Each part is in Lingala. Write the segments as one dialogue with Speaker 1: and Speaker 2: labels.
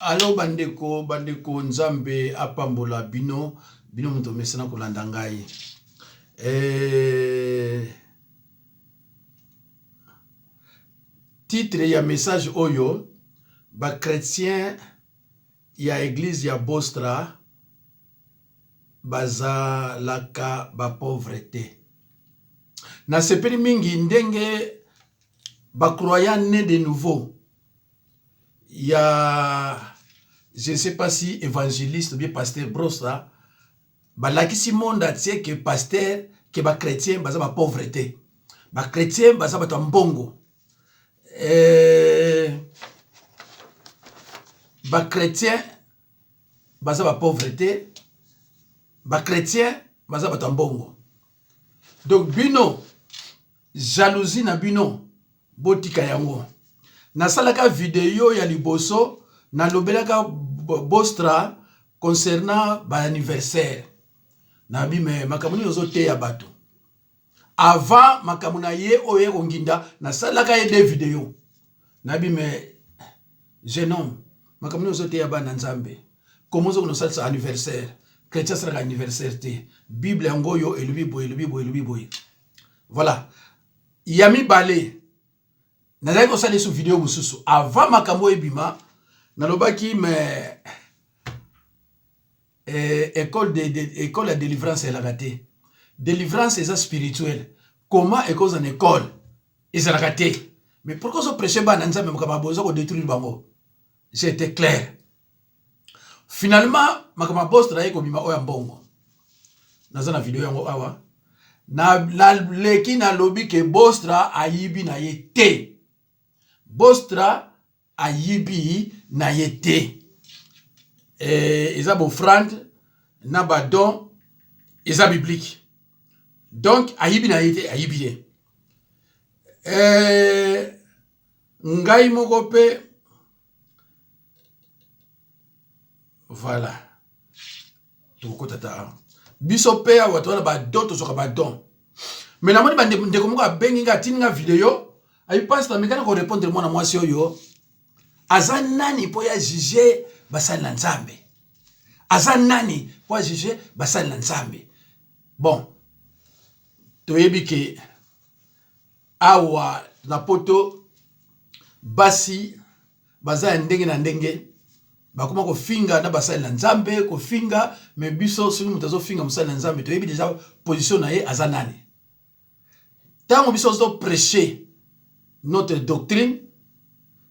Speaker 1: Alo bandeko, bandeko Nzambe apambola bino, bino moto mesana kolanda ngai. Eh, titre ya message oyo ba chrétien ya eglise ya Bostra bazalaka ba pauvre te. Nasepeli mingi ndenge ba croyants nés de nouveau ya je ne sais pas si évangéliste ou bien pasteur Brossa balakisi monde entier que pasteur que ba chrétien baza ba pauvre te ba chrétien baza bato ya mbongo eh, ba chrétien baza ba pauvre te ba chrétien baza bato ya mbongo donc bino jalousie na bino botika yango nasalaka video ya liboso nalobelaka bostra concernant ba anniversaire nabi me makambo nini ozoteya bato avant makambo na ye oyo ye konginda nasalaka ye de video nabi me jeune homme makambo nini ozoteya bana nzambe komo ozokende osalisa anniversaire chrétien asalaka anniversaire te bible yango oyo elobi boye elobi boye elobi boye voilà ya mibale nazalaki kosala lisusu video mosusu avant makambo oyo ebima nalobaki me eh, école de, de, école ya délivrance elaka te délivrance eza spirituelle comment ekozala na école ezalaka te mais pourquoi ozoprêche bana nzambe makambo ya boye oza kodétruire bango j'étais clair finalement makambo ya bostra ye kobima oyo ya mbongo naza na video yango awa naleki nalobi ke bostra ayibi na ye te bostra ayibi na ye te e, eza bofrande na badon eza biblique donc ayibi na ye te ayibi ye e, ngai moko mpe voilà tokokota ta biso mpe awa toza na badon tozwaka badon me namoni bandeko moko abengi nga atindi nga video ayi mpasi nameka na korepondre mwana mwasi oyo aza nani mpo ya juge basali na nzambe aza nani mpo ya juge basali na nzambe bon toyebi ke awa na poto basi baza ya ndenge na ndenge bakoma kofinga na basali na nzambe kofinga me biso soki moto azofinga mosali na nzambe toyebi deja position na ye aza nani ntango biso ozo prêcher notre doctrine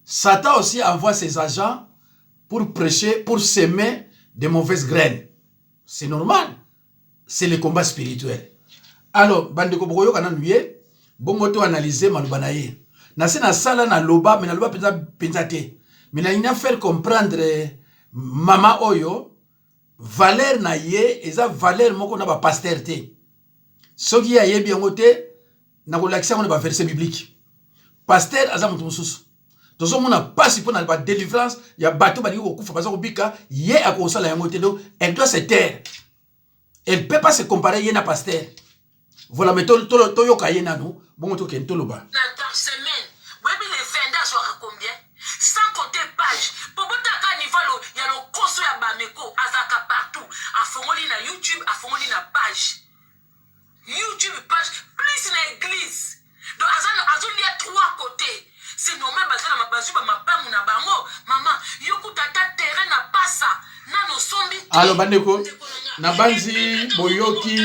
Speaker 1: satan aussi envoie ses agents pour prêcher pour semer de mauvaises graines c'est normal c'est le combat spirituel alors bandeko bokoyoka nanu ye bongo to analyse maloba na ye nase nasala naloba me naloba mpenza mpenza te me nalingi na faire comprendre mama oyo valeur na ye eza valeur moko na bapaster te soki ye ayebi yango te nakolakisa yango na baverset biblique paster aza moto mosusu tozomona mpasi mpo na badelivrance ya bato balingi kokufa baza kobika ye akosala yango te donc elle doit se taire elle peut pas se comparer ye na pasteur voilà mais toyoka ye nanu bongo tokende toloba
Speaker 2: par semaine boyebi le 22 azwaka combien sans compter page po botaka niveau ya lokoso ya bameko azalaka partout afongoli na youtube afongoli na page youtube page plus na église donc azolia trois côtés c'est normal baza na bazwi bamapangu na bango mama yo kuta ata terrain na pasa nano osombi te
Speaker 1: alo bandeko nabanzi boyoki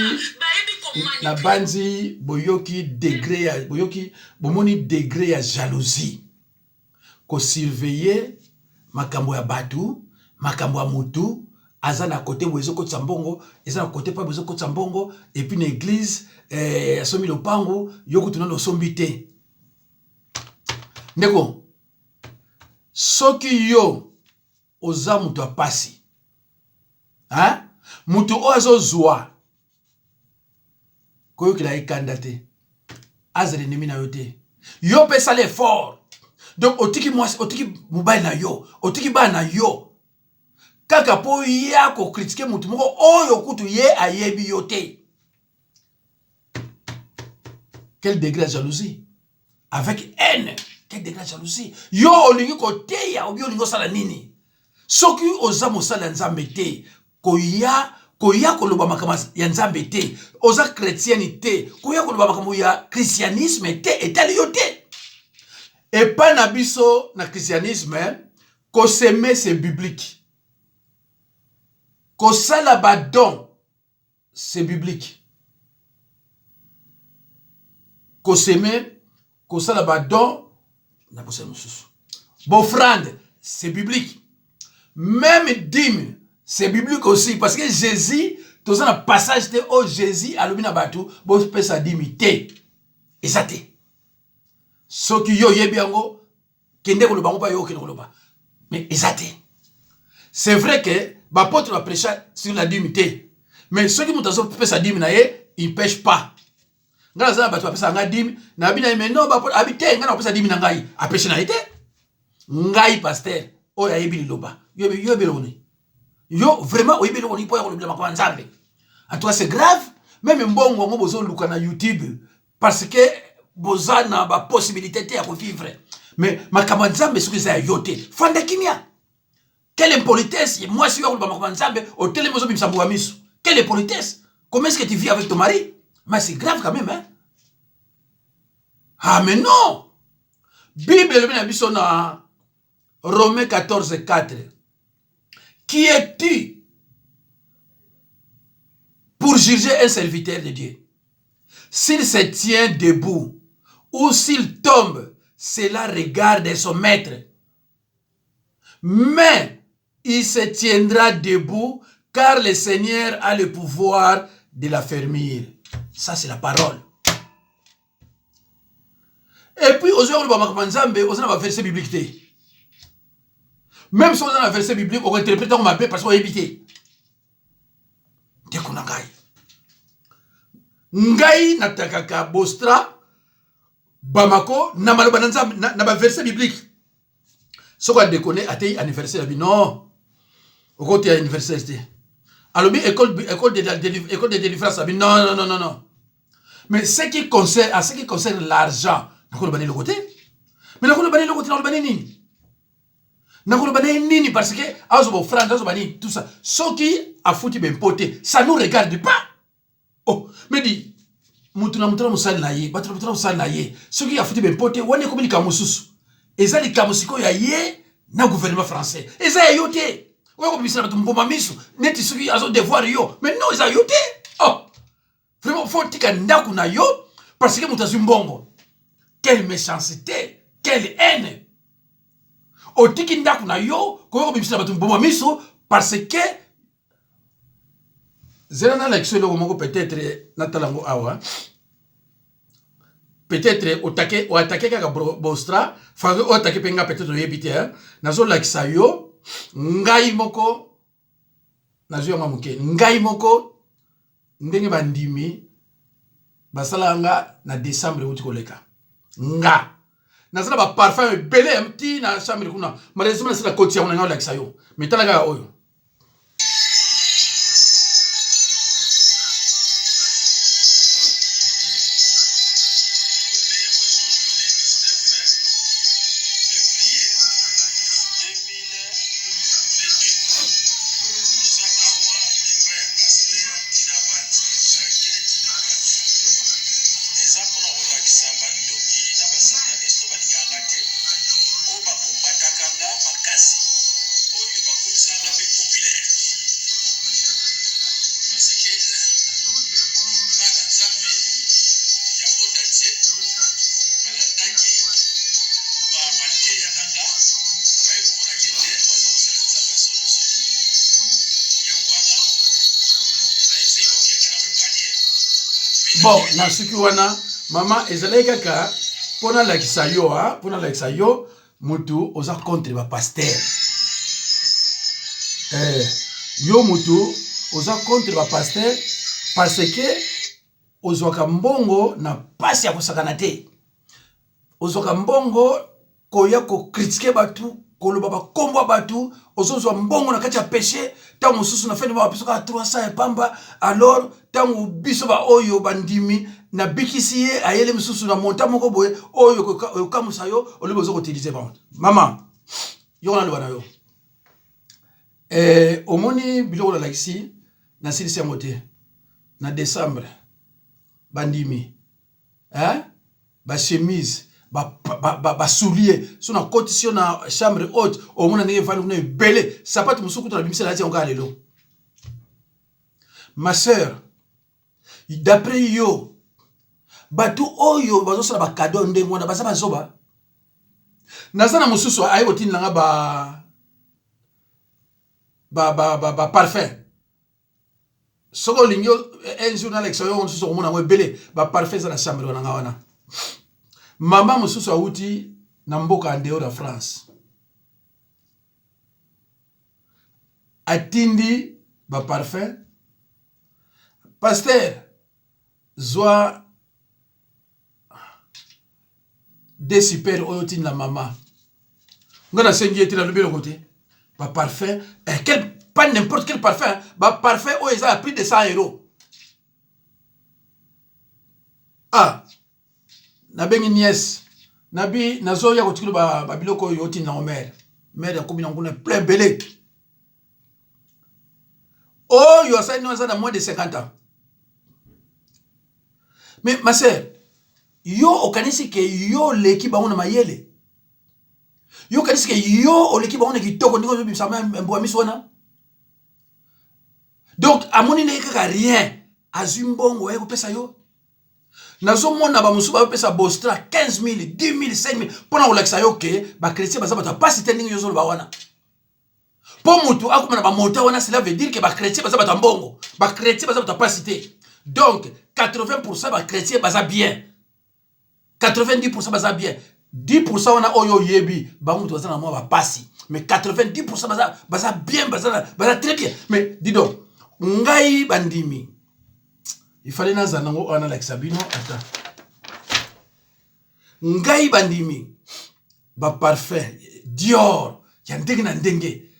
Speaker 1: nabanzi boyoki degré ya boyoki bomoni degré ya jalousie kosurveiller makambo ya bato makambo ya motu aza na kote boye ezokotisa mbongo eza na kote mpa boye ezokotisa mbongo et puis na église eh, asombi lopango yo kutu nano osombi te ndeko soki yo oza moto ya pasi hein? moto oyo azozwa koyokela ye kanda te azala ennemi na yo te yo mpe sala effort donc otiki mwasi otiki mobali na yo otiki bana na yo kaka mpo ya kocritiquer motu moko oyo kutu ye ayebi yo te quel degré ya jalousie avec haine quel degré ya jalousie yo olingi koteya obi olingi osala nini Soki oza mosali ya Nzambe te, koya koya koloba makambo ya Nzambe te. Oza chretienne te, koya koloba makambo ya christianisme te, etali yo te. Epai na biso na christianisme, koseme c'est biblique. Kosala ba don c'est biblique. Koseme, kosala ba don na bosali mosusu. Bofrande, c'est biblique. Même dime, c'est biblique aussi parce que Jésus toza na passage te oyo Jésus alobi na bato bopesa dime te. Eza te. Soki yo oyebi yango, kende koloba yango mpa yo okende koloba. Mais eza te. C'est vrai que bapotre ba prêcha sur la dime te. Mais soki moto azopesa dime na ye, il pêche pas. Ngai naza na bato bapesaka ngai dime, nabi na ye mais non bapotre abi te, ngai nakopesa dime na ngai. Apeshe na ye te. Ngai pasteur oyo ayebi liloba. Yo yo oyebi eloko nini? Yo vraiment oyebi eloko nini mpo ya kolobela makambo ya Nzambe? En tout cas c'est grave. Meme mbongo yango bozoluka na YouTube parce que boza na ba possibilité te ya kovivre. Mais makambo ya Nzambe soki eza ya yo te, fanda kimia. Quelle impolitesse! Mwasi oyo akoloba makambo ya Nzambe, otelemi ozobimisa mbuma miso. Quelle impolitesse! Comment est-ce que tu vis avec ton mari? Mais c'est grave quand même, hein? Ah mais non! Bible elobi na biso na Romains 14, 4. Qui es-tu pour juger un serviteur de Dieu? S'il se tient debout ou s'il tombe, cela regarde son maître. Mais il se tiendra debout car le Seigneur a le pouvoir de l'affermir. Ça, c'est la parole. Et puis, ozo koloba makambo ya Nzambe, oza na ba verset biblique te. Même si oza na verset biblique, oko interpréter yango mabe parce que oyebi te. Ndeko na ngai. Ngai natakaka Bostra Bamako na maloba na Nzambe na, na ba verset biblique. Soko adekone ateyi anniversaire abi non. Okoteya anniversaire te. Alobi école école de, de, école de délivrance abi non non non non non. Mais ce qui concerne à ce qui concerne l'argent, nakoloba nini eloko te. Mais nakoloba nini eloko te nakoloba nini? Nakoloba na ye nini parce que azoba offrande azoba nini tout ça. Soki afuti bempo te, ça nous regarde pas. Oh, mais dit mutu na mutu na mosali na ye, bato na mutu na mosali na ye. Soki afuti bempo te, wana ekomi likambo mosusu. Eza likambo sikoyo ya ye na gouvernement français. Eza ya yo te. Oyo kobimisa bato mboma miso neti soki azo devoir yo, mais non eza yo te. Oh. Vraiment faut tika ndako na yo parce que moto azwi mbongo. Quelle méchanceté, quelle haine. Otiki ndako na yo koya kobimisa bato mboma miso parce que zela nalakisa eloko moko peut-être natala yango awa peut-être otake oatake kaka bostra fake oatake mpe nga peut-être oyebi te nazolakisa yo ngai moko nazwi yango moke ngai moko ndenge bandimi basalaka nga na décembre euti koleka nga naza na baparfum ebele ya ti na chambre kuna malheureusement nasi nakoti yango na ngai olakisa yo mais tala kaka oyo. Bon, nasuki wana mama, ezalaki kaka mpo nalakisa yo, mpo nalakisa yo mutu oza contre ba pasteur eh, yo mutu oza contre ba pasteur parce que ozwaka mbongo na pasi ya kosakana te, ozwaka mbongo koya ko critiquer batu, koloba bakombo ya batu, ozozwa mbongo na kati ya péché. Ntango mosusu na fene bapesa kaka 300 ya pamba. Alors ntango biso baoyo bandimi nabikisi ye ayele mosusu na monta moko boye oyo okamwisa yo, olobi oza kotilize bango. Mama, yo naloba na yo, Eh, omoni biloko nalakisi nasilisi yango te na decembre bandimi eh? bachemise basoulier ba, ba, ba so nakotisi yo na chambre haute omona ndenge evandi kuna ebele sapatu mosusu kutu nabimisa nalati yango kaka lelo. Ma sœur, d'après yo bato oyo bazosala bakado ndenge wana baza bazoba? Naza na mosusu aye kotinda nga ba ba ba ba, ba parfum. Soki olingi un jour nalakisa yo mosusu, okomona yango ebele, baparfum eza na chambre wana nga wana. Mama mosusu awuti na mboka en dehors ya France, atindi baparfum: "Pasteur, zwa de super oyo otinda mama." Nga nasengi ye te, nalobi eloko te. Baparfum, eh, quel, pas n'importe quel parfum, baparfum oyo eza ya plus de 100 euros. Ah, nabengi nièce, nabi nazoya kotikilo babiloko oyo otinda yango. Mare mare akomi nango kuna plein ebele. Oyo asali no aza na moins de 50 ans. Mais ma sœur, yo okanisi ke yo oleki bango na mayele? Yo okanisi ke yo oleki bango na kitoko ndenge ozobimisa mbwa miso wana? Donc amoni ndenge kaka rien, azwi mbongo aye kopesa yo. Nazomona bamosusu bazopesa bostra 15 000, 10 000, 5 000 mpona kolakisa yo ke bachrétien baza bato ya pasi te. Ndenge yo ozoloba wana, mpo motu akoma na bamota wana, cela veut dire ke bachrétien baza bato ya mbongo, bachrétien baza bato ya pasi te. Donc 80 bachrétien baza bien, 90 baza bien, 10 wana oyo oyebi bango moto baza na mwa bapasi, mais 90 baza bien, baza très bien. Mais dis donc, ngai bandimi, il fallait nazala nango oyo nalakisa bino. Ata ngai bandimi, baparfum Dior ya ndenge na ndenge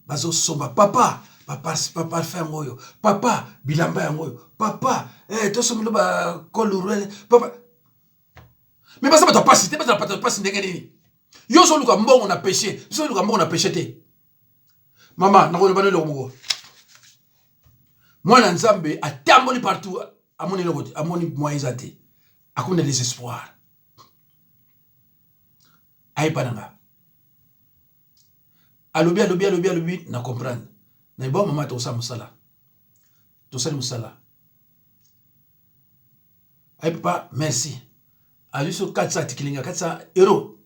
Speaker 1: bazosomba. Papa, baparfum yango oyo. Papa, bilamba yango oyo. Papa, eh, tosombelo bakolurel. Papa, mais baza bato ya pasi te. Baza bato ya pasi ndenge nini? Yo ozoluka mbongo na péché, biso oluka mbongo na péché te. Mama, nakoloba na eloko moko. Mwana Nzambe atamboli partout, amoni eloko te, amoni moyen eza te, akomi na désespoir, ayepa na nga. Alobi, alobi, alobi, alobi, na comprendre na bon. Mama, tosala mosala, tosali mosala. Ayi: "Papa, merci." Azwi so 400, atikilinga 400 euro.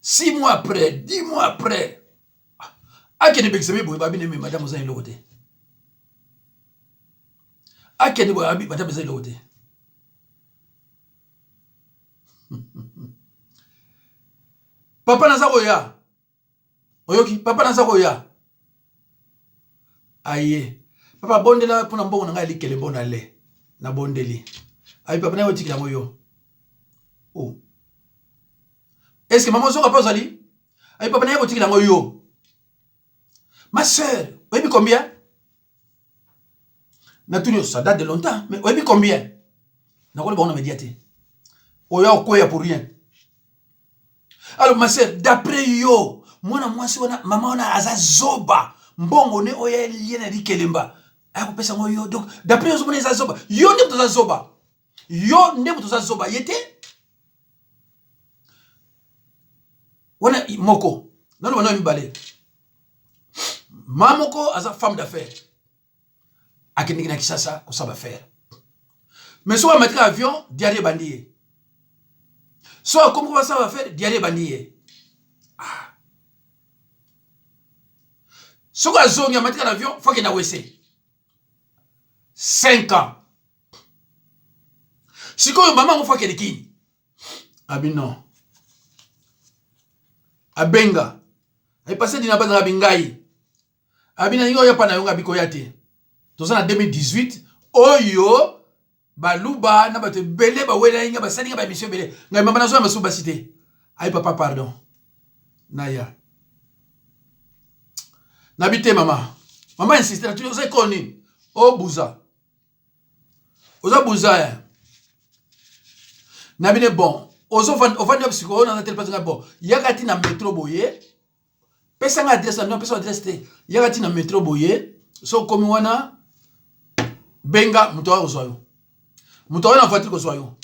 Speaker 1: 6 mois après, 10 mois après, akende bekisa boye, babi ne: "Madame, oza eloko te." Akende boye, abi: "Madame, eza eloko te." "Papa, naza koya." Oyoki? "Papa, naza koya." Aye: "Papa, bondela mpona mbongo na ngai likele mpo na le nabondeli." Ayi: "Papa, naye otikela yango yo." Oh. Est ce que mama ozoka mpe ozali? Ayi: "Papa, naye kotikela yango yo." Ma sœur, oyebi combien natuni yo? Ça date de longtemps, mais oyebi combien? Nakoloba bango na média te, oyo okweya pour rien. Alors ma sœur, d'après yo, mwana mwasi wana, mama wana aza zoba? Mbongo ne oyo elie na likelemba, ayakopesa yango yo. Donc d'après yo, ozomona eza zoba? Yo nde moto oza zoba, yo nde moto oza zoba, ye te. Wana moko naloba na mibale. Ma moko aza femme d'affaires, akendeki na Kisasa kosala baaffaire, mais soki amatika avion, diarrhée ebandi ye. So akomi ko basala baaffaire, diarrhée ebandi ye. Ah. Soki azongi, amatika na avion, faut akende na WC. 5 ans sikoyo, mama yango faut akende kini. Abi non, abenga ayepase dina bazanga abi ngai abi nalingi oya mpa na yo. Nga abi koya te, toza na 2018 oyo baluba na bato ebele bawelai nga, basali nga baémission ebele. Ngai mama nazoya masusu basi te. Ayi: "Papa, pardon, naya." Nabi te mama. Mama insiste. Natuni: "Oza ekolo nini?" "Obuza." "Oza buza ya?" Nabi ne: "Bon, ovandi wapi sikoyo?" "Naza tele." "Mpasi bon, yaka ti na métro boye." Pesa nga adresse na bino, pesa adresse te. Yaka ti na metro boye, so okomi wana benga moto awa kozwa yo. Moto awa na voiture kozwa yo.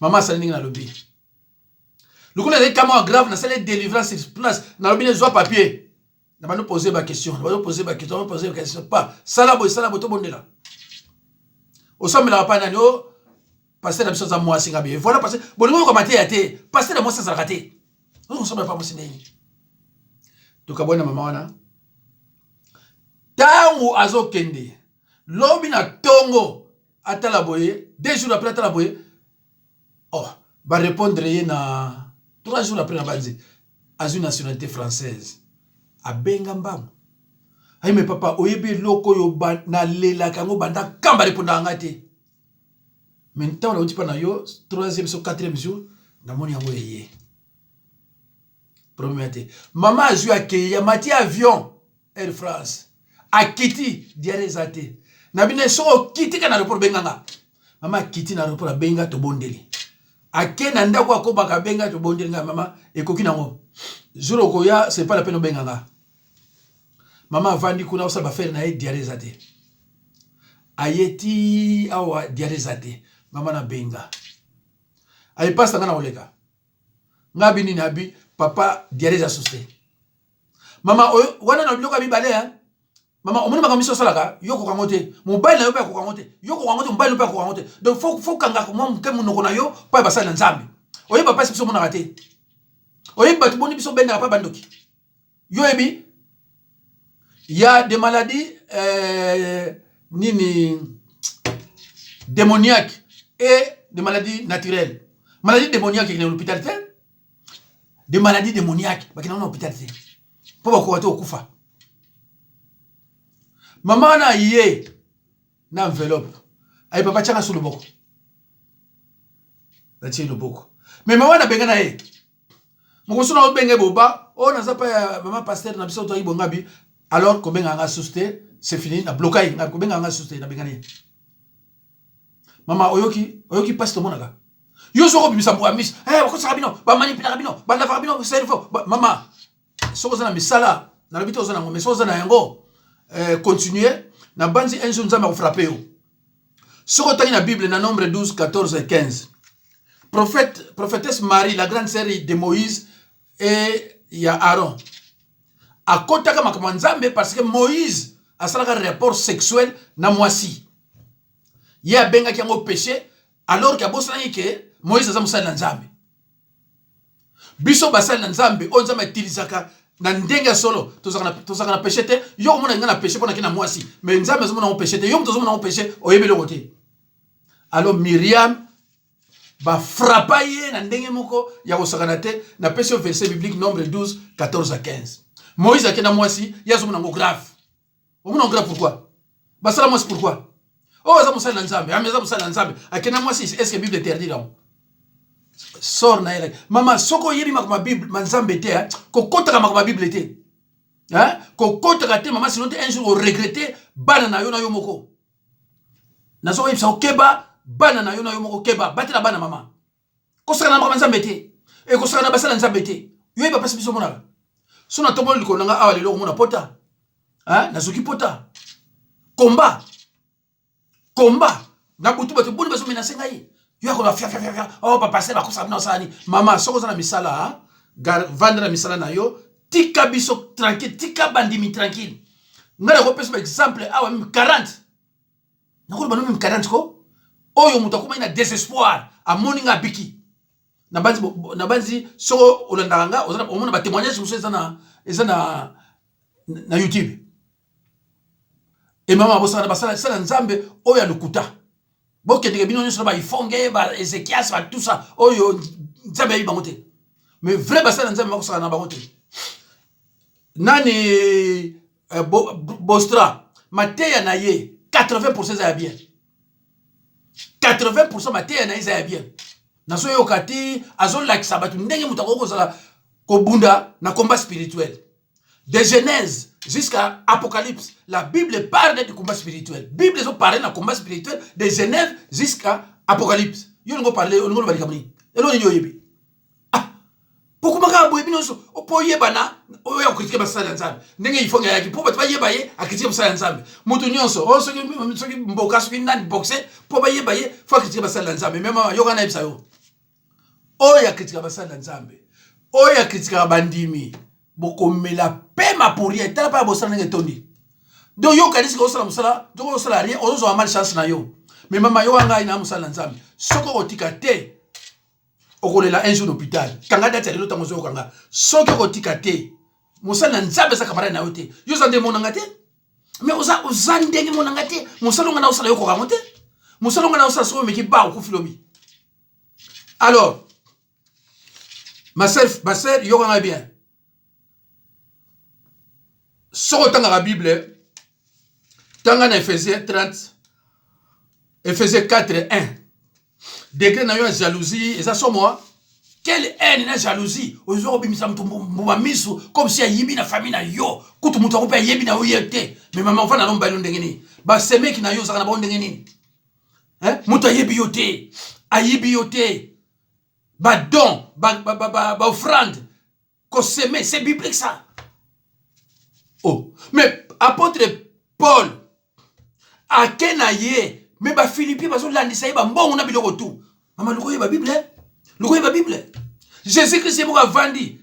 Speaker 1: Mama asali ndenge nalobi. Lokola ezali kama grave, nasali délivrance sur place, nalobi ne zwa papier. Na bando poser ba question, na bando poser ba question, na poser ba question. Pa sala boye, sala boye tobondela. Osambelaka pa nani o oh, pasteur na biso aza mwasi nga bien. Voilà pasteur, bolingo yoka mateya te. Pasteur ya mwasi azalaka te. Oyo osambela pa mwasi ndenge. Tokabwani na mama wana. Tango azokende lobi na tongo atala boye, 2 jours après atala boye, oh ba répondre ye na 3 jours après na banzi azwi nationalité française, abenga mbangu ayi me papa oyebi eloko oyo nalelaka yango banda kamba repondaka nga te, me ntango nauti mpa na yo 3e so 4e jour namoni yango eye problème ya te. Mama azwi akei amati avion Air France, akiti diare eza te na bino, soki okiti ka na aéroport benga nga. Mama akiti na aéroport abenga, tobondeli, ake na ndako akobaka abenga, tobondeli nga. Mama ekoki nango jour okoya, c'est pas la peine obenga nga. Mama avandi kuna osala bafere na ye, diare eza te, aye ti awa diare eza te. Mama nabenga aye pasta nga na koleka nga abi nini, abi papa diare eza susu te. Mama oyo wana na biloko ya mibale hein? Mama omoni makambo miso osalaka yo okoka yango te, mobali na yo mpe akoka yango te, yo okoka yango te, mobali na yo mpe akoka yango te. Donc faut kanga mwa moke monoko na yo mpo ya basali na Nzambe. Oyebi bapasi biso omonaka te, oyebi bato boni biso obendaka mpe bandoki yo oyebi ya des maladies nini démoniaque et des maladies naturelles. Maladie démoniaque ekende na l'hôpital te, des maladies démoniaques bakende na hôpital te mpo bakoka te kokufa. Mama wana aye na enveloppe, aye papa tianga so loboko, natie loboko. Me mama wana abenga na ye mokoso na obenge boba oyo naza pa ya mama pasteur na biso toyaki bongabi, alors kobenga nga susu te, c'est fini, na bloka ye nga kobenga nga susu te, nabengani ye. Mama oyoki, oyoki mpasi tomonaka yo soki obimisa mbwa miso eh, bakosaka bino, bamanipulaka bino, balavaka bino cerveau. Mama soki oza na misala nalobi te oza na yango, mais soki oza na yango continue na banzi, un jour Nzambe akofrappe yo. Soki otangi na Bible na Nombre 12 14 et 15, prophète, prophétesse Marie, la grande sœur de Moïse et ya Aaron, akotaka makambo ya Nzambe parce que Moïse asalaka rapport sexuel na mwasi, ye abengaki yango péché, alors ke abosanaki ke Moïse aza mosali na Nzambe. Biso basali na Nzambe oyo Nzambe atilisaka na ndenge ya solo, tozalaka na péché te. Yo komona nga na péché mpo nake na mwasi, mais Nzambe azomona yango péché te. Yo moto ozomona yango péché, oyebi eloko te. Alors Miriam bafrappa ye na ndenge moko ya kosakana te. Napesi yo verset biblique, Nombre 12 14 à 15. Moïse ake na mwasi, ye azomona yango grave. Omona yango grave pourquoi? Basala mwasi pourquoi? Oyo aza mosali na Nzambe, ami aza mosali na Nzambe, ake na mwasi, est ce que Bible interdire yango? Sor na ye mama, soki oyebi makambo ya Bible ma Nzambe te, kokotaka makambo ya Bible te, kokotaka te mama, sinon te un jour oregrete bana na yo na yo moko. Nazokoyebisa okeba bana na yo na yo moko, keba, batela bana mama. Kosaka na makambo ya Nzambe te, ekosaka na basala Nzambe te. Yo yeba mpasi biso omonaka so na tomboli likolo na nga awa lelo okomona pota, nazoki pota komba komba na butu, bato boni bazomenase ngai, yo akola fia fia fia, oh papa se bakosaka bino osala nini? Mama soki oza na misala, vanda na misala na yo, tika biso tranquille, tika bandimi tranquille. Ngai nakopesa ba exemple awa meme 40, nakoloba no meme 40 ko oyo moto akomaki na désespoir, amoni nga abiki. Nabanzi soko olandaka nga, omona ba témoignage mosusu eza na YouTube. E mama bosala basala sala Nzambe oyo ya lokuta, bokendeke bino nyonso na baifonge, ba Ezekias, ba tout ça oyo Nzambe ayebi bango te. Mais vrai basala Nzambe bakosaka na bango te. Nani Bostra, mateya na ye 80 eza ya bien, 80 mateya na ye eza ya bien. Nazoyoka te azolakisa bato ndenge moto akoki kozala kobunda na combat spirituel. De Genèse jusqu'à Apocalypse, la Bible parle du combat spirituel. Bible ezoparle na combat spirituel de Genèse jusqu'à Apocalypse. Yo olingo parle, olingo loba likambo nini? Eloko nini oyebi? Ah, Pokoma kaka boye bino nyonso mpo oyebana oyo ya kokritike basali ya Nzambe ndenge ifonge ayaki mpo bato bayeba ye akritike mosali ya Nzambe. Moto nyonso oyo oh, soki, soki mboka soki nani boxe mpo bayeba ye fo akritike basali ya Nzambe. Mema yoka nayebisa yo oyo akritikaka basali ya Nzambe, oyo akritikaka bandimi, bokomela pema pour rien. Tala mpa ya bosala ndenge etondi. Donc yo okanisi kosala mosala, donc osala rien, ozozwa mal chance na yo. Mais mama yo ngai na mosali na Nzambe, soki okotika te okolela un jour na hôpital. Kanga date ya lelo ntango ozoyoka nga. Soki okotika te, mosali na Nzambe aza camarade na yo te. Yo oza nde monanga te. Mais oza oza ndenge monanga te. Mosala nga na osala yo koka yango te. Mosala nga na osala soki omeki ba okufi lobi. Alors, ma sœur, ma sœur, yoka nga bien. Soki otangaka Bible, tanga na Ephésiens 30, Ephésiens 4, 1. Degré na yo ya jalousie eza somo. Quelle haine na jalousie ozo kobimisa moto mbuma misu comme si ayibi na famille na yo. Kutu moto yango mpe ayebi na yo ye te. Mais mama ofanda na mobali no ndenge nini? Basemeki na yo ozalaka na bango ndenge nini? Hein? Moto ayebi yo te. Ayibi yo te. Ba don, ba, ba, ba, ba, ba offrande Kosemer, c'est biblique ça. Oh, mais apôtre Paul ake na ye mais ba Philippiens bazolandisa ye bambongo na biloko tout. Mama luka oyeba Bible, luka oyeba Bible. Jésus Christ ye moko avandi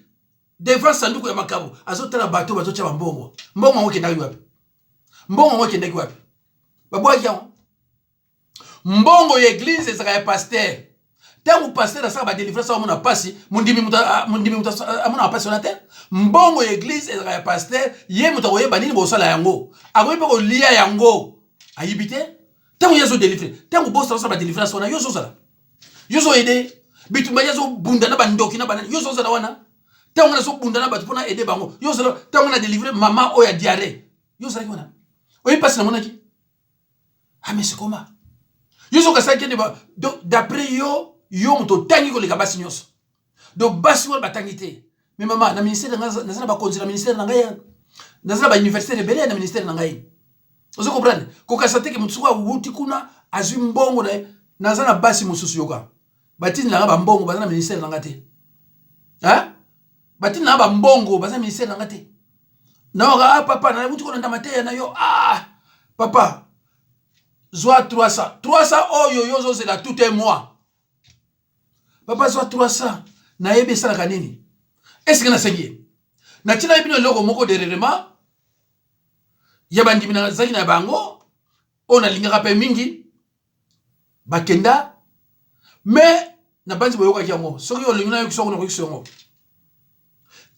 Speaker 1: devant sanduku ya makambo azotala bato bazotya bambongo. Mbongo yango ekendaki wapi? Mbongo yango ekendaki wapi? Babwaki yango. Mbongo ya eglise ezalaka ya pasteur. Ntango pasteur asala ba delivrance amona pasi, mondimi moto mondimi moto amonaka pasi wana te. Mbongo ya eglise ezalaka ya pasteur, ye moto akoyeba nini bosala yango. Akoki mpe kolia yango. Ayibi te. Ntango ye azo delivre, ntango bosa osala ba delivrance wana, yo ozozala. Yo ozo aider. Bitumba ye azobunda na bandoki na banani, yo ozozala wana. Ntango wana azobunda na bato mpona aider bango, yo ozala. Ntango wana delivre mama oyo ya diarrhée, yo ozalaki wana. Oyebi pasi namonaki? Ah mais c'est comment? Yo soki asali kende ba donc d'après yo yo moto otangi koleka basi nyonso. Donc basi wana batangi te. Mais mama na ministère na ngai naza na bakonzi na ministère na ngai naza na ba universitaire ebele na ministère na ngai. Ozo comprendre? Kokasa te ke moto soki awuti kuna azwi mbongo na ye naza na basi mosusu yoka. Batindi na ngai ba mbongo baza na ministère na ngai te. Hein? Batindi na ngai ba mbongo baza na ministère na ngai te. Naoka ah papa na wuti kolanda mateya na yo ah papa zwa 300 300 oyo yo ozozela tout un mois papa zwa 300 nayebi esalaka nini esike nasengi ye natinaki bino eloko moko dererema ya bandimi nazalaki na bango oyo nalingaka mpe mingi bakenda me nabanzi boyokaki yango soki olingi nayoki soko nakoki yango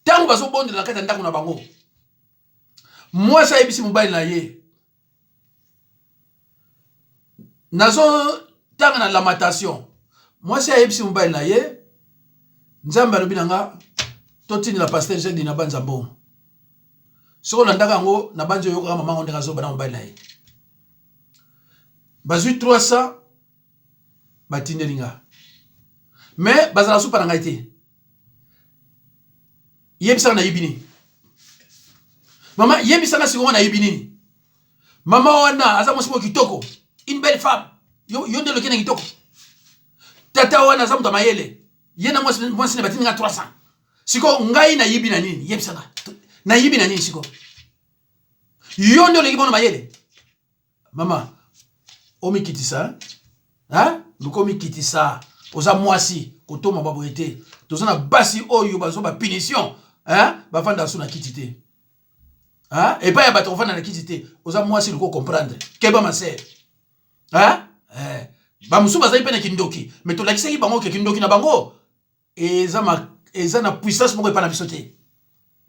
Speaker 1: ntango bazobondela na kati ya ndako na bango mwasi ayebisi mobali na ye nazotanga na lamentation mwasi ayebisi mobali na ye nzambe alobi na nga totindela pasteur Jacques na banza mbongo soki olandaka yango na banzi oyokaka mama yango ndenge azoba na mobali na ye bazwi 300 batindeli nga mais bazala supa na ngai te yebisaka nayibi nini mama yebisaka sikoyo nayibi nini mama wana aza mwasi moko kitoko une belle femme yo, yo nde oloki na kitoko tata wana aza moto ya mayele ye na mwasi mwasi na batindi nga 300 sikoyo ngai nayibi na nini yebisaka nayibi na nini sikoyo yo nde oleki mwana mayele mama omikitisa hein luka omikitisa oza mwasi kotoma baboye te toza na basi oyo bazwa ba punition hein bafanda su na kiti te hein epai ya bato kofanda na kiti te oza mwasi luka comprendre keba ma sœur hein eh. bamosusu bazali mpe na kindoki me tolakisaki bango ke kindoki na bango eza ma eza na puissance moko epa na biso te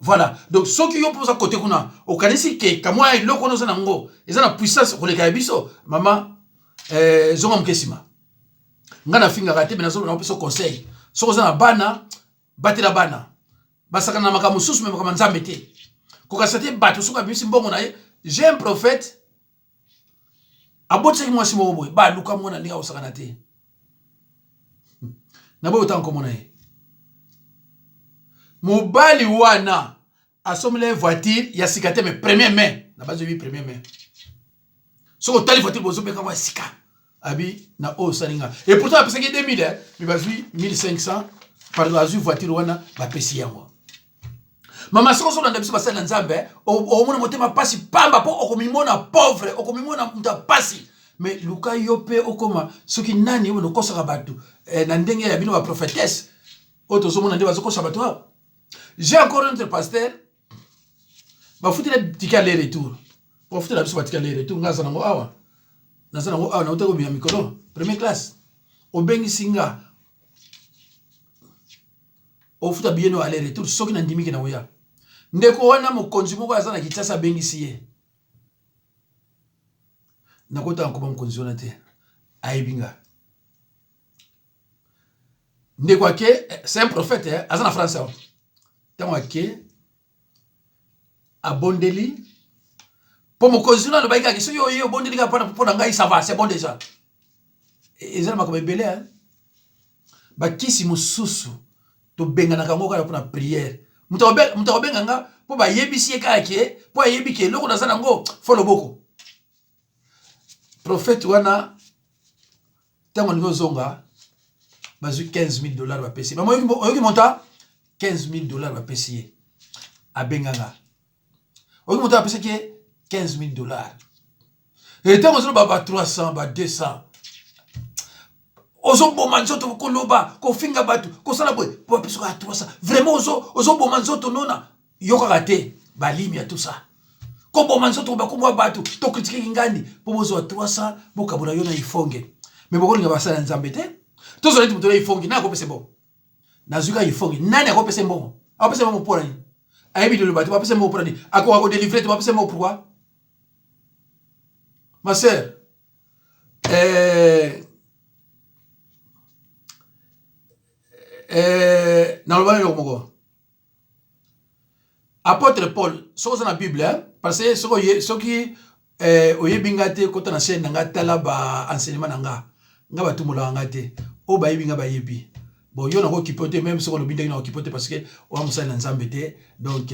Speaker 1: voilà donc soki yo mpo oza kote kuna okanisi ke kamwa eloko wana oza nango eza na puissance koleka ya biso mama eh, zonga moke nsima ngai nafingaka te me nazoloba napesa conseil soki oza na bana batela bana basakana na makambo mosusu me makambo ya nzambe te kokasa te bato soki abimisi mbongo na ye j'ai un prophète abotisaki mwasi moko boye baluka mwana ndenge akosakana te naboyi otanga nkombo na ye mobali wana asombela ye voiture ya sika te mais premier mai na bazoyebi premier mai soki otali voiture bozobeka yango ya sika abi na oyo osali nga et pourtant apesaki 2000 mais bazwi 1500. Pardon, azwi voiture wana bapesi yango. Mama, soki ozolanda biso basali na Nzambe, okomona motema mpasi pamba mpo okomimona pauvre, okomimona moto ya mpasi. Mais luka yo mpe okoma soki nani oyo okosaka bato eh, na ndenge ya bino baprophétesse oyo tozomona nde bazokosa bato awa. J'ai encore un autre pasteur, bafutela ticket aller retour, bafutela biso baticket aller retour. Nga aza nango awa, naza nango awa, nauta kobima mikolo première classe. Obengisi nga, ofuta billet no aller retour soki nandimiki na koya. Ndeko wana, mokonzi moko aza na Kinshasa abengisi ye, nakotanga nkoma mokonzi wana te, ayebi nga. Ndeko ake, c'est un prophète, eh, aza na France awa. Ntango ake, abondeli mpo mokonzi wana alobaki kaka soki oye obondeli kaka mpo na ngai, ça va, c'est bon déjà. Eza na makambo ebele, bakisi mosusu tobenganaka yango kaka mpona prière. Moto akobenga nga mpo bayebisi ye kaka ke mpo ayebi ke eloko naza nango fo loboko. Prophète wana, ntango alingi ozonga, bazwi 15 000 $ bapesi. Oyoki monta 15 000 $ bapesi ye, abenganga. Oyoki moto apesaki ye 15 000 $. Ntango ozoloba ba 300, ba 200, ozoboma nzoto koloba, kofinga bato, kosala boye po bapesi kaka 300. Vraiment ozoboma nzoto nona yo kaka te, balimi ya tout ça, koboma nzoto, bakombo ya bato, tokritikeki ngandi mpo bozwa 300, bokabola yo na ifonge. Me bokolinga basala ya Nzambe te. Tozwa neti moto na ifonge, nani akopesa mbongo? Nazwi kaka ifonge, nani akopesa mbongo? Akopesa mbongo mpo na nini? Ayebi liloba te, bapesa mbongo mpo na nini? Akoka kodélivrer te, bapesa mbongo pourquoi? Ma sœur, naloba eloko moko. Apôtre Paul, soki oza na Bible, hein? Parce que soki oyebi nga te, kota na chaîne na nga, tala ba enseignement na nga. Nga batumolaka nga te, oyo bayebi nga bayebi. Bon, yo nakokipe te, même soki olobi ndenge nakokipe te, parce que oya mosali na Nzambe te. Donc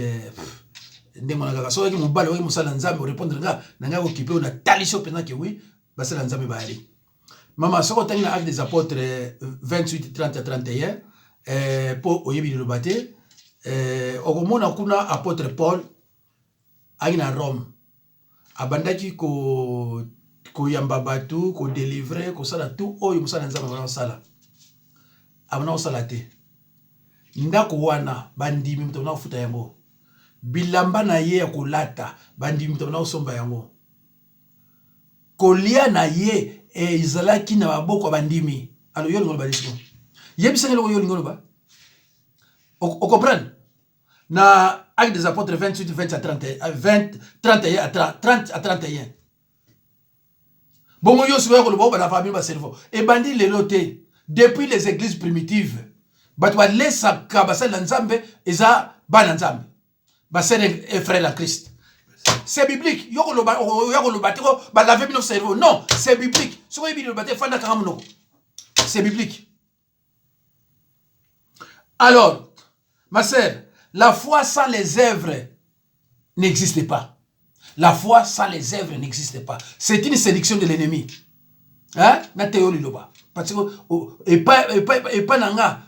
Speaker 1: ndenge wana kaka, soki mobali oyoki mosali na Nzambe, orépondre nga na ngai, kokipe oyo natalisi yo mpenza ke oui, basali na Nzambe bayali. Mama, soki otangi na Acte des Apôtres 28 30 à 31, mpo oyebi liloba te, okomona kuna apôtre Paul ayaki na Rome, abandaki koyamba bato, kodélivrer, kosala tout oyo mosala na Nzambe abanda kosala. Abanda kosala te. Ndako wana, bandimi moto abanda kofuta yango. Bilamba na ye ya kolata, bandimi moto abanda kosomba yango. Kolia na ye ezalaki na maboko ya bandimi. Alors yo olingi oloba nini? Yebisanga eloko yo olingi oloba. Ocomprendre na Acte des Apôtres 28 20 à 30, 20 31 à 30, 30 à 31. Bongo yo sikoyo koloba oyo balava bino bacerveau. Ebandi lelo te. Depuis les églises primitives, bato balesaka basali na Nzambe eza bana Nzambe, basœurs et frères en Christ. C'est biblique. Yo koloba, oya koloba te ko balave bino cerveau. Non, c'est biblique. Soki oyebi liloba te, fanda, kanga monoko. C'est biblique. Alors, ma sœur, la foi sans les œuvres n'existe pas. La foi sans les œuvres n'existe pas. C'est une séduction de l'ennemi, hein? Na teyo liloba parce que epa na nga,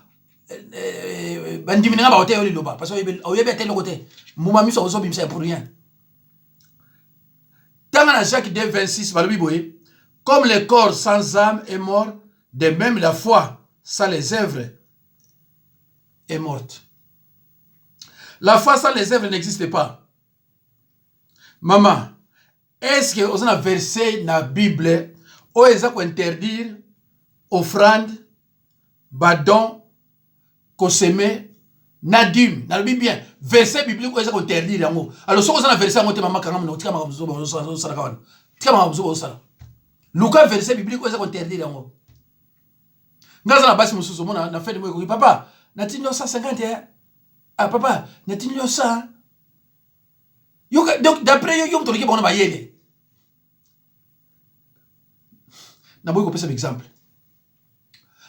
Speaker 1: bandimi na nga bakoteya yo liloba parce que oyebi ata eloko te. Mbuma miso ozobimisa pour rien. Tanga na Jacques 2 26, balobi boye: comme le corps sans âme est mort, de même la foi sans les œuvres est morte. La foi sans les œuvres n'existe pas. Mama, est-ce que oza na verset na Bible oyo eza kointerdire offrande, badon, kosemer na dîme? Nalobi bien, verset biblique oyo eza kointerdire yango. Alors soki oza na verset yango te, mama, kanga monoko, tika makambo mosusu osalaka wana, tika makambo mosusu ozosala. Luka verset biblique oyo eza kointerdire yango. Nga aza na basi mosusu, omona na fin de mois ekoki: "Papa, natindi yo 150. Ah papa, natindi yo 100." Yoka, donc d'après yo, yo moto oleki bango na bayele. Naboyi kopesa baexemple,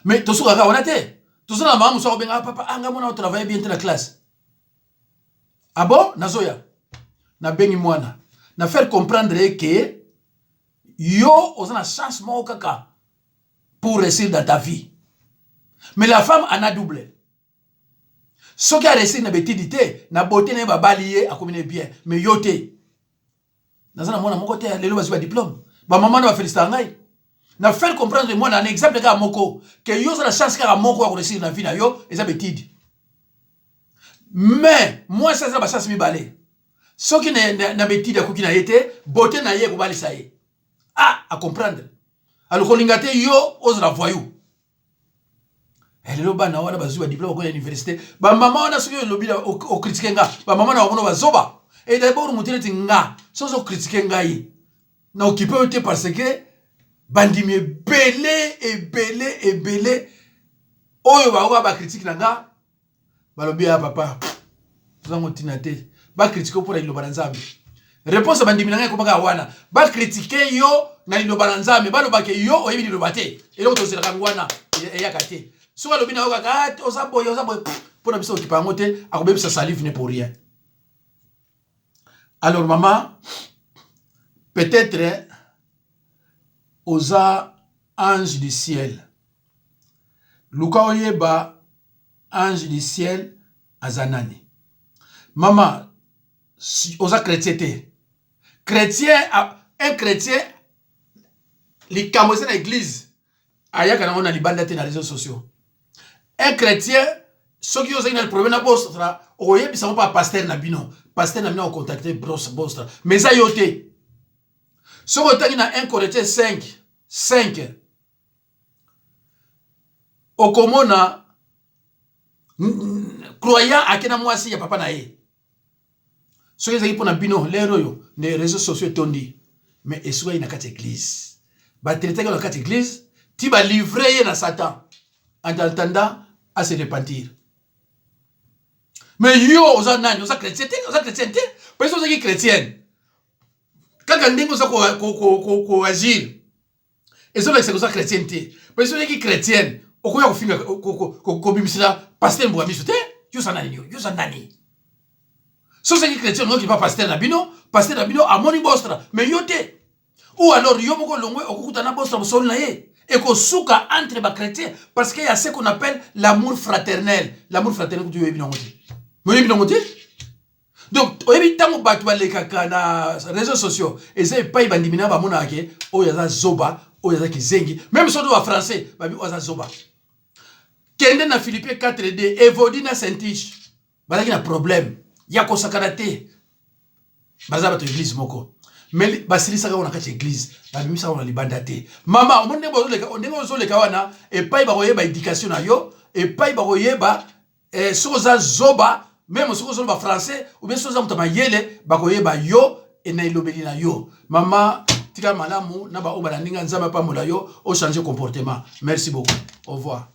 Speaker 1: mais tosukaka wana te. Toza na mama mosusu akobenga: "Papa, anga mwana otravaille bien te na classe." "Ah bon, nazoya." Nabengi mwana, na faire comprendre ye ke yo oza na chance moko kaka pour réussir dans ta vie, mais la femme en a double. Soki a réussir na betidi te, na beauté na ye babali ye akomi na bien, mais yo te. Naza na mwana moko te lelo bazwi ba diplôme. Ba maman na ba féliciter ngai. Na faire comprendre mwana na exemple kaka moko que yo oza na chance kaka moko ya ko réussir na vie na yo eza betidi. Mais mwasi aza na ba chance mibale. Soki na, na, na betidi akoki na ye te, beauté na ye ekobalisa ye. Ah, a comprendre. Alors kolinga te yo ozala voyou. Eh, lelo bana wana bazwi ba diplôme bakoya université. Ba mama wana soki olobi o critiquer nga, ba mama na bango bazoba. Et d'abord moto neti nga, soki ozo critiquer ngai, na occuper yo te parce que bandimi ebele ebele ebele oyo baoka ba critique na nga balobi ya papa tozango ntina te bakritike mpo na liloba na nzambe réponse ya bandimi na ngai ekomaka wana bakritike yo na liloba na nzambe balobake yo oyebi liloba te eloko tozelaka yango wana eyaka te soki alobi na yo kaka ah, oza boye oza boye mpo na biso okipa yango te akobebisa salive ne pour rien. Alors mama, peut-être oza ange du ciel, luka oyeba ange du ciel aza nani. Mama, oza chrétien te. Chrétien, un chrétien, likambo eza na église ayaka nango na libanda te na réseaux sociaux. Un chrétien, soki ozali na problème na bostra, okoyebisa ngo pa pasteur na bino, pasteur na bino akocontacte bostra, mais eza yo te. Soki otangi na 1 Corinthiens 5 5, okomona croyant ake na mwasi ya papa na ye. Soki ezalaki mpo na bino lero oyo nde réseaux sociaux etondi, mais esukaki na kati ya église, batraitaki na kati ya église ti balivre ye na Satan en attendant à se repentir. Mais yo oza nani? Oza chrétien te, oza chrétien te. Parce que ozalaki chrétienne, kaka ndenge oza koagir ezolakisa oza chrétienne te. Parce que ozalaki chrétienne, okoya kofinga, kobimisela pasteur mboka miso te. Yo oza nani? Yo oza nani? So ozalaki chrétien, oyoki pa pasteur na bino, pasteur na bino amoni bostra, mais yo te. Ou alors yo moko longwe okokuta na bostra, bosoli na ye, ekosuka entre bachrétien, parce que ya ce qu'on appelle l'amour fraternel. L'amour fraternel kutu oyebi nango te, oyebi nango te. Donc oyebi, ntango bato balekaka na réseaux sociaux, eza epai bandimi na bamonaka ke oyo aza zoba, oyo aza kizengi. Même soki bafrançais babi oyo aza zoba. Kende na Philippe 4d, Evodi na Syntyche bazalaki na problème ya kosakana te. Baza bato église moko, mais basilisaka ngo na kati ya église, babimisaka ngo na libanda te. Mama, omoni ndenge ozoleka wana, epai bakoyeba éducation na yo, epai bakoyeba soki oza zoba, même soki ozoloba français, ou bien soki oza moto ya mayele, bakoyeba yo e na elobeli na yo. Mama, tika malamu na baoyo balandi nga. Nzambe apambola yo, ochange comportement. Merci beaucoup, au revoir.